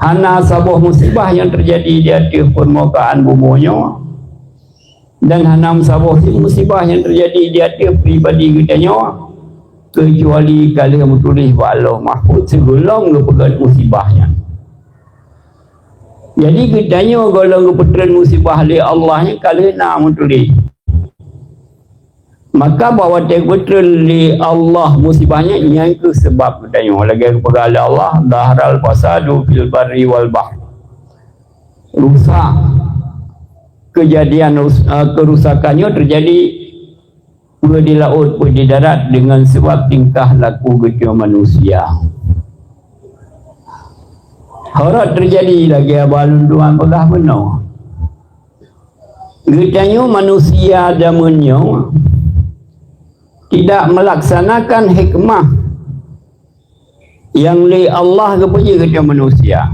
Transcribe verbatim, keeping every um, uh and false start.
Hana saboh musibah nyang teujadi di ateueh peurmukaan bumoe nyoe, dan hana saboh musibah nyang teujadi di ateueh pribadi geutanyoe, keucuali ka lheueh meutuléh bak Lauh Mahfuz sigohlom geupeugét musibah nyan. Jadi, geutanyoe gohlom geupeutreun musibah lé Allah nyan ka lheueh na meutuléh. Maka bak watée geupeutreun lé Allah musibah nyan, nyan kheueh sabab geutanyoe. Lagée geupeugah lé Allah, "Dhahral fasadu fil barri wal bahr." Rusak, keujadian rus-, eh, keurusakan nyoe teujadi peue di laôt, peue di darat, deungon sabab tingkah laku geutanyoe manusia. Horot teujadi lagée haba lôn tuan peugah bunoe. Geutanyoe manusia jameun nyoe tidak melaksanakan hikmah nyang lé Allah geupeujeuet keu manusia.